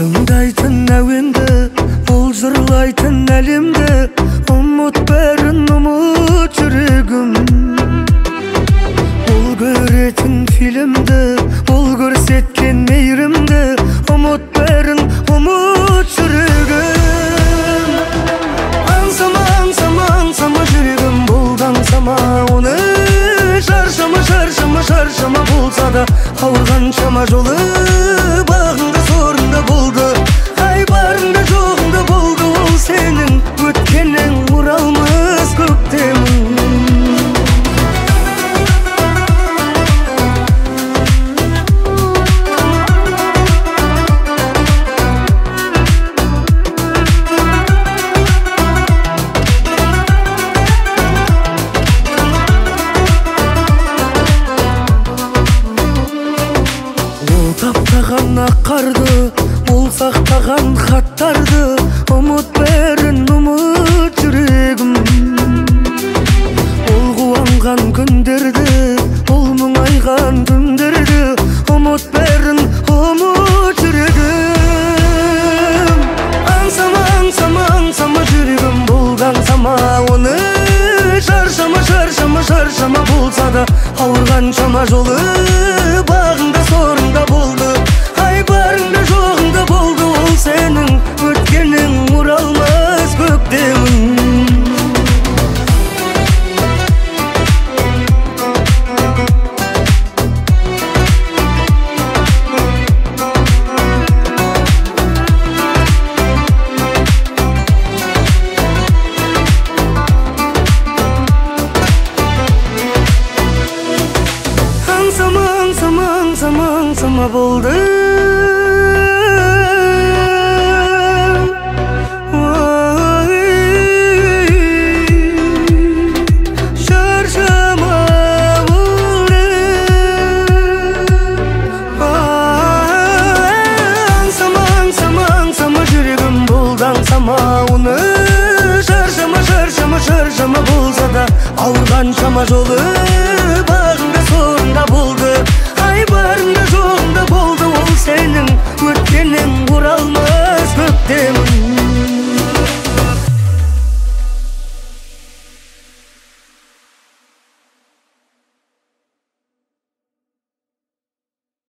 Тыңдайтын әуенді, ол жырлайтын әлемді, ұмыт бәрін, ұмыт жүрегім. Ол көретін фильмді, ол көрсеткен мейірімді, ұмыт бәрін, ұмыт жүрегім. Аңсама, аңсама, аңсама жүрегім, болды аңсама оны. Шаршама, шаршама, шаршама болса да ауырғаншама жолы. Бағыңда сорыңда болды, ай барыңда жоғыңда болды, ол сенің өткенің оралмас көктемің. Таптаған ақ қарды, ол сақтаған хаттарды, ұмыт бәрін, ұмыт жүрегім. Ол қуанған күндерді, ол мұңайған түндерді, ұмыт бәрін, ұмыт жүрегім. Аңсама, аңсама, аңсама жүрегім, болды аңсама оны. Шаршама, шаршама, шаршама болса да ауырғаншама жолы. Бағыңда сорыңда болды, ай барыңда жоғыңда болды, ол сенің өткенің оралмас көктемің. Аңсама, аңсама, аңсама, аңсама болды. Шаршама болды. Аңсама, аңсама, аңсама жүрегім, болды аңсама оны. Шаршама, шаршама, шаршама болса да ауырғаншама жолы. Бағыңда сорыңда болды, ай барыңда жоғыңда болды, ол сенің өткенің оралмас көктемің.